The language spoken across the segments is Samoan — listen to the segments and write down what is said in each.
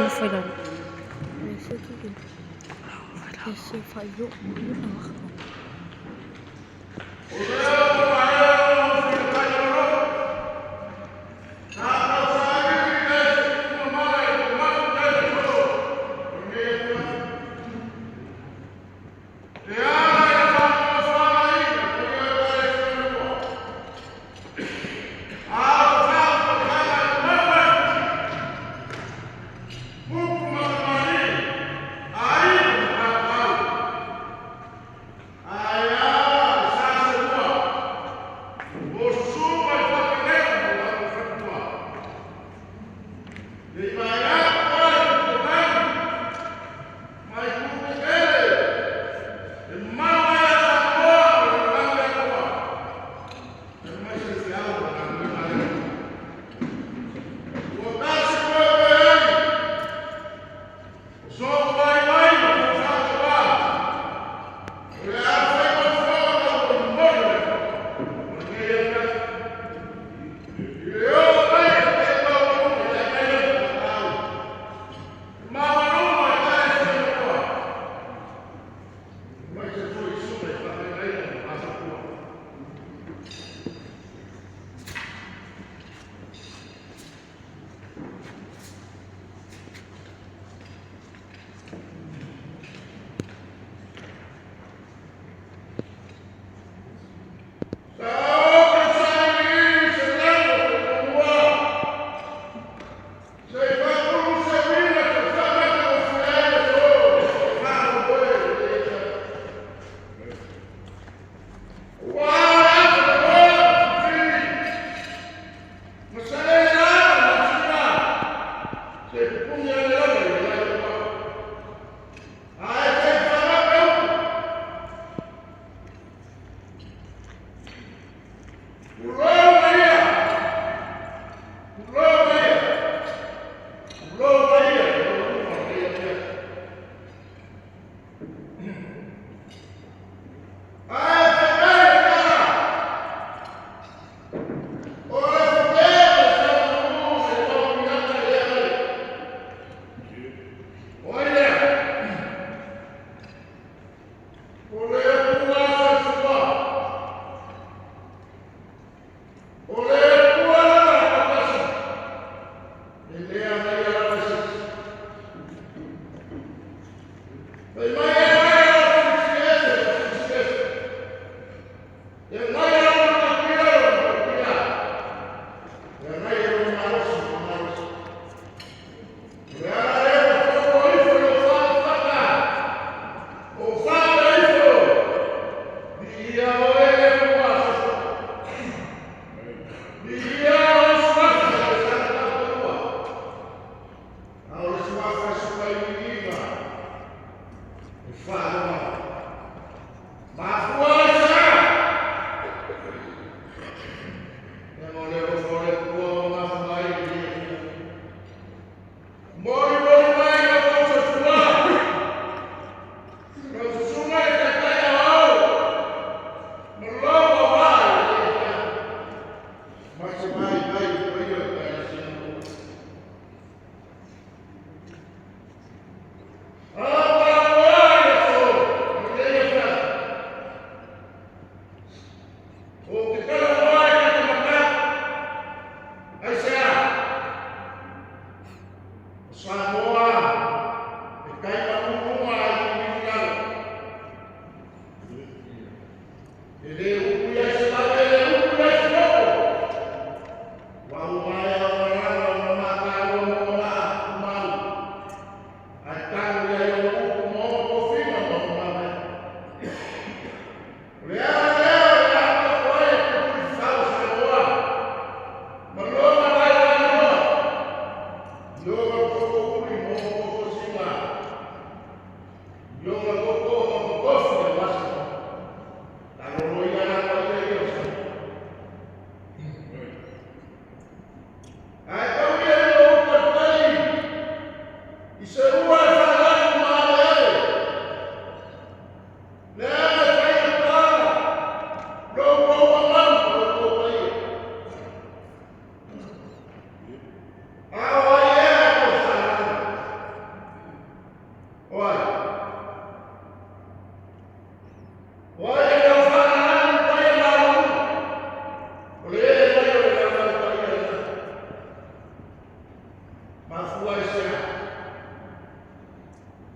Nofo i lalo.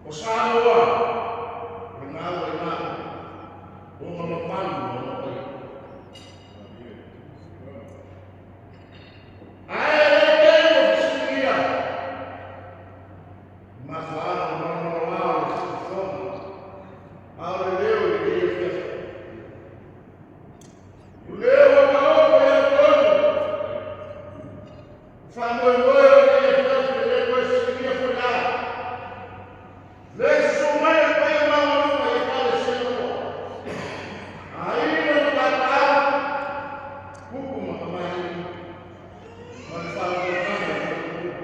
O Samoa, o lena ua i ina ona mamalu ma ona paia. Ae le tele ua fesiligia mafuaaga o malamalama o le siufofoga, a o le leo i lenei afiafi. O lea ua taoto ia tonu, faamoemoe o lenei afiafi e le toe fesiligia foi la. Le susu mai o le paia maualuga i Ekalesia e lua, aiga ma tapaau, tupu ma tamalii, ma le faautautaga i faletua.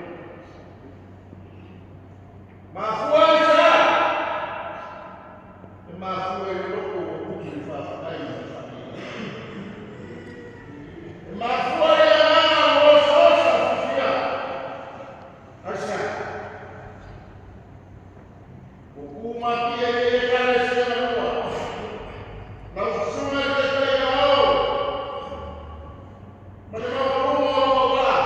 Mafua ai se a? E mafua i le loto ua tupu i le faafetai ma le faafetai. E mafua i le agaga ua osaosa fiafia. Aisea? Ua tumatie i Ekalesia na lua. Lau susuga i le Taitai Aoao ma le maualuga o lou auala.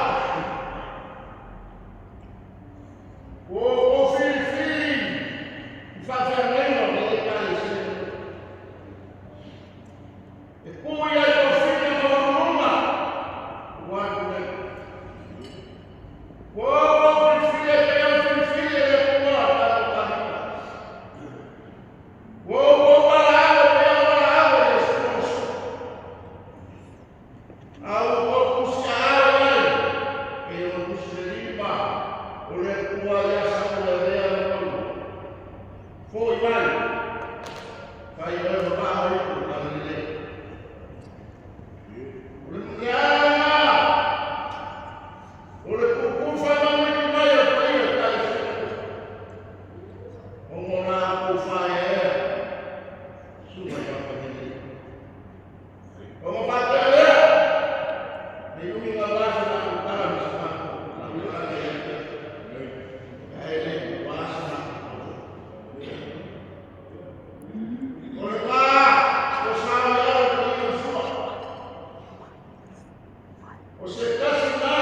Ua outou filifili i faafeagaiga o nei Ekalesia. E tu i ai tofiga maualuluga ua atu nei. Ua outou filifili e pei ona filifili e le Atua tatou Tavita. Ua outou valaau e pei ona valaau e Iesu Keriso. A ua outou tusiaao i ai pei ona tusi le lima o le Atua ia Samuele e avea ma taua. Foi mai, fai oe ma vaa mai upu i Galilea. O le ala lena o le puupuu faamauitu mai o le paia o le Ekalesia, ona o la outou faaeaea susuga i faapavilei. Ona faapea lea, ne i umi gaua se matou tala ma se matou tala ia te ae le ua se matou tala. O le va o sao i alo i sua. O se tasi na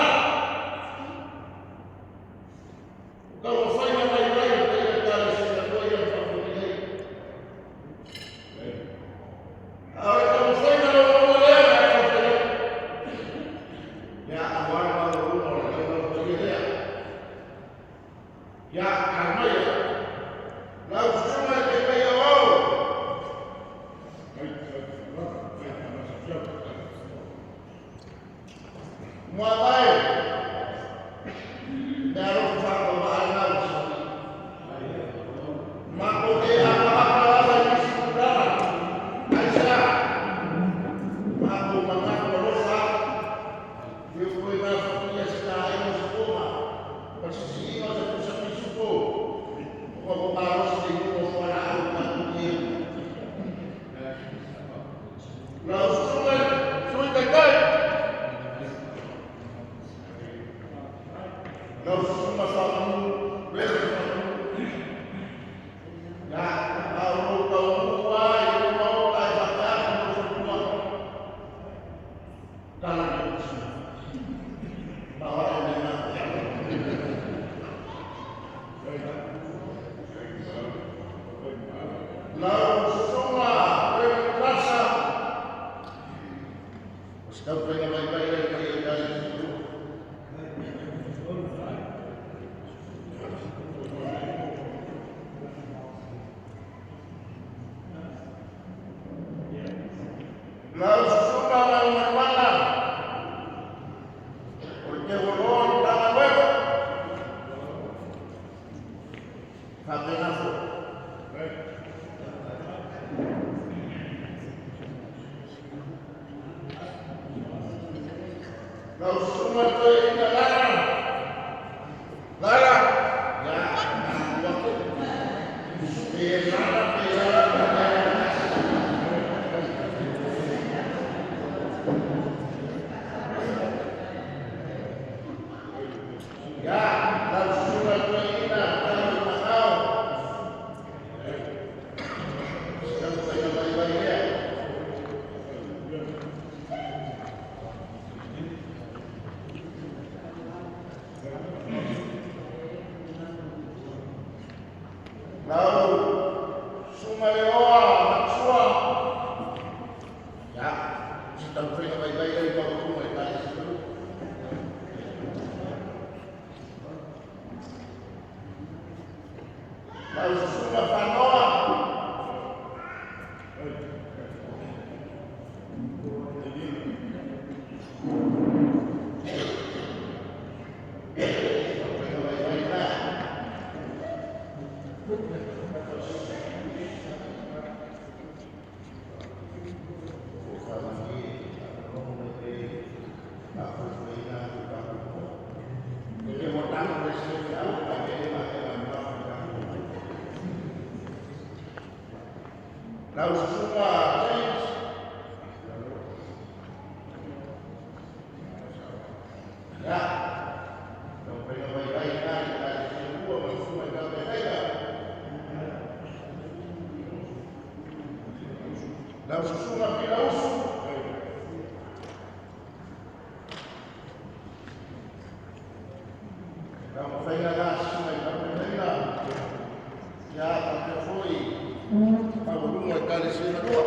o taumafaiga vaivai o paia Ekalesia na ia faafofoga. A o le taumafaiga lona lua lea o le a taumafai atu. Ia, aua le maualuga o le laulau paia lea. Ia, aumaia. Lau susuga i le Taitai Aoao. Muavae, me alofa whaakawa ai nau sapi. Matou te apaapa lava i nisi tulaga. Aisea? Matou manatu alofa, e ua toe gafatia se taena o se toma, ma le sisiiga o se pusa pisupo, ona ua malosi le iuga o fualaau i tatou nei. Lau susuga i le Sui Taitai, lau susuga Faamanu, Reverend Faamanu, ia, a o lou taunuu lava i lenei Maota e faapea atu lou faletua, tala mai le sui. Ma o au le agaga. Lau susuga Reverend Rasa, o se taumafaiga vaivai lea i paia i Ekalesia. Lau susuga Malumaluana, o le teualoa o le Matagaluega, faapena foi. Lau susuga Toeaina Lala, Lala, ia, matua pe Lala pe Lala pe Lala. Ia, lau susuga Toeaina Tama Makao, se taumafaiga vaivai lea. Lau Susuga Leoa Matusua. Ia, se taumafaiga vaivai lea i maualuga i Ekalesia. Lau Susuga Fanoa. Lau Susuga James. Ia, taumafaiga vaivai lena i Ekalesia lua ma susuga i taumafaiga. Lau Susuga Pilausu. Taumafaiga la susuga i taumafaiga. Ia, faapea foi maualuga o Ekalesia lua.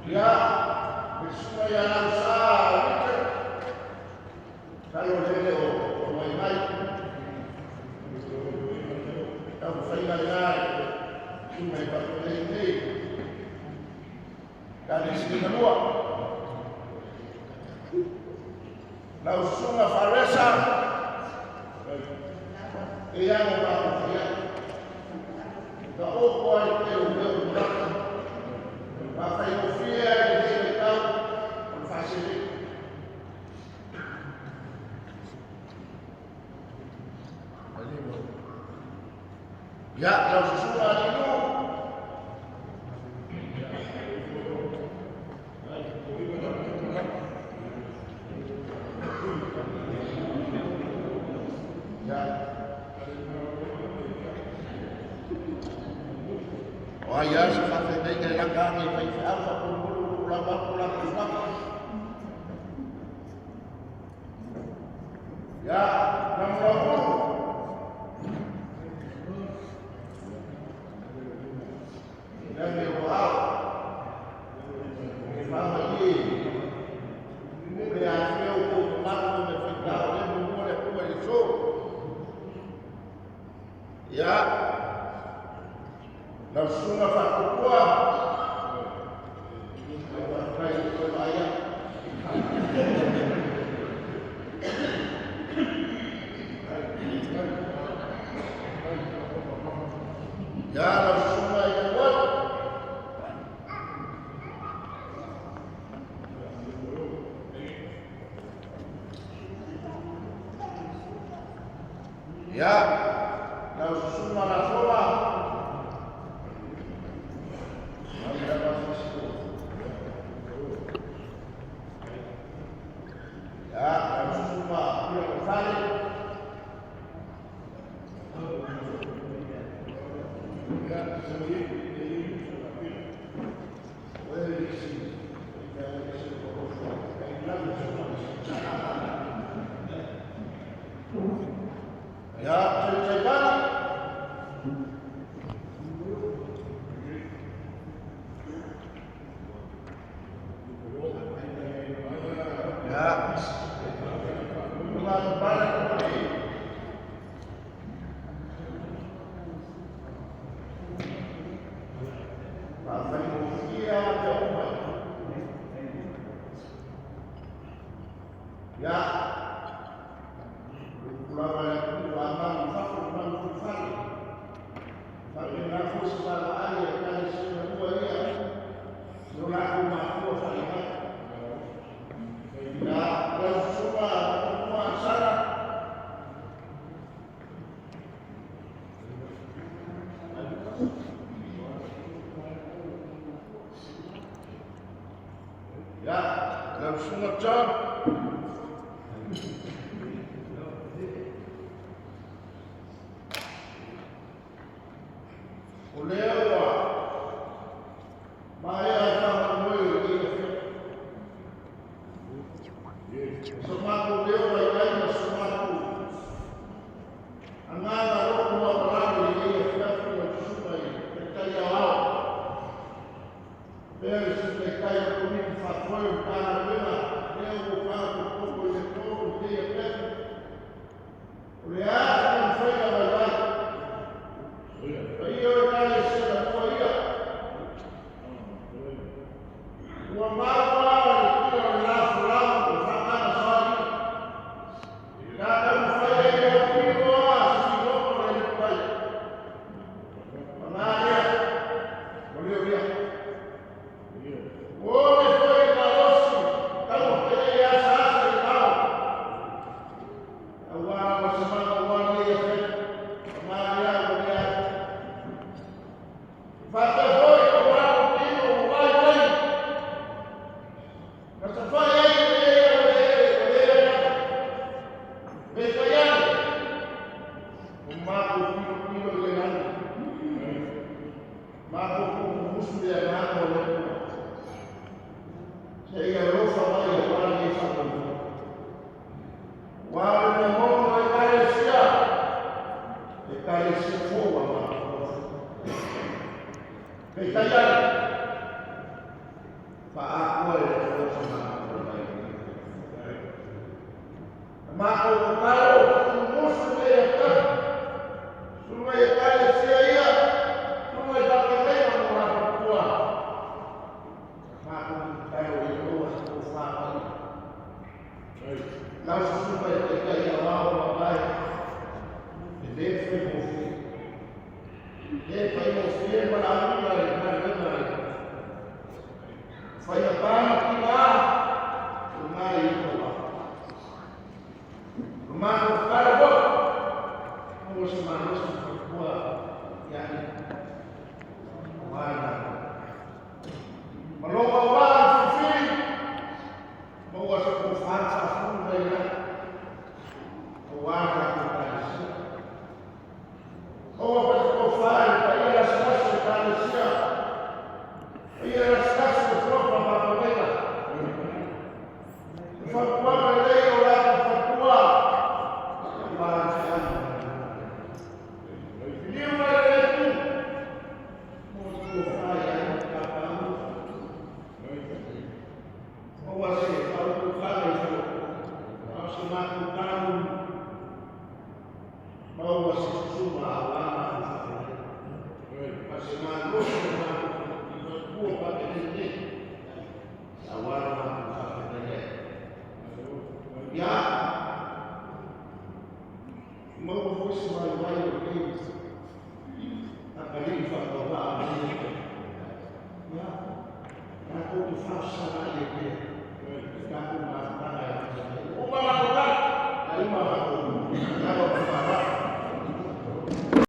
Ia, le susuga ia Lausa Richard, masalo o lele o mai mai. Taumafaiga lena susuga i faafetai nei. Ekalesia lua. Lau Susuga Faresa, e ia mo mafaia. Ka oko ai te o mea o maka. Fafaigofie ai lenei vaitau o le faasele. Ia, lau Susuga Alilu. Ia. O ai lava se faafetaiga e laka ane i faifeau faapolopolo o lou lava atu latou suafa. Ia, Namulauulu. Ia me o ao. E faamalie. Le afea o kou mamalu ma me faitao le muamua le Atua i le aso. Ia, lau susuga faatuatua. Faafetai i le vaai atu. Ia, lau susuga i le uai. Ia, lau susuga Lafola. Ia, lau susuga Pia Fale. Ia, Taitaibana. Ia, Luga Bana. Faafaigofie lava mea uma. Ia, tulaga le atunuu a malu i fafo, malu foi i fale. Faapena foi se vaavaai a Ekalesia lua ia i o latou matua faaleagaga. Ia, lau susuga Matumua Sara. Ia, lau susuga John. Ua o le mea moni o Ekalesia, Ekalesia fou a matou. Peitai ane, faaatoa e le Atua se matou mai. Matou tatalo, tuumusu nei e susuga i Ekalesia ia, susuga i faafeagaiga ma latou tua. Matou tatalo ia maua se tofa paia. Lau susuga i taitai aoao papae, e le faigofie. Le faigofie malaauga i le galuega i faigata ma tiga, o lena e i tou aao. O matou tatalo foi, maua se malosi faletua ia aua le galuega. Ma lou auvaa i filifili, maua se tofa faafulu mai le lagi, aua le tatou Ekalesia. Maua foi se tofa i le paia lasilasi o Ekalesia, paia lasilasi o suafa ma faafeagaiga. Le fautuaga lelei o latou faletua, aua le feau ma le galuega. Liliu mai le Itu, maua se tofa i aiga tapaau, maua se faautautaga i faletua. A o se matou tala, maua se susuga aua matou faafeagaiga. Ma se malosi o matou faletua faapenei aua le matou faafeagaiga. Ia, maua foi se vaivai o lenei atalii faatauvaa o lenei. Ia, tatou te faafesagaai ai pea.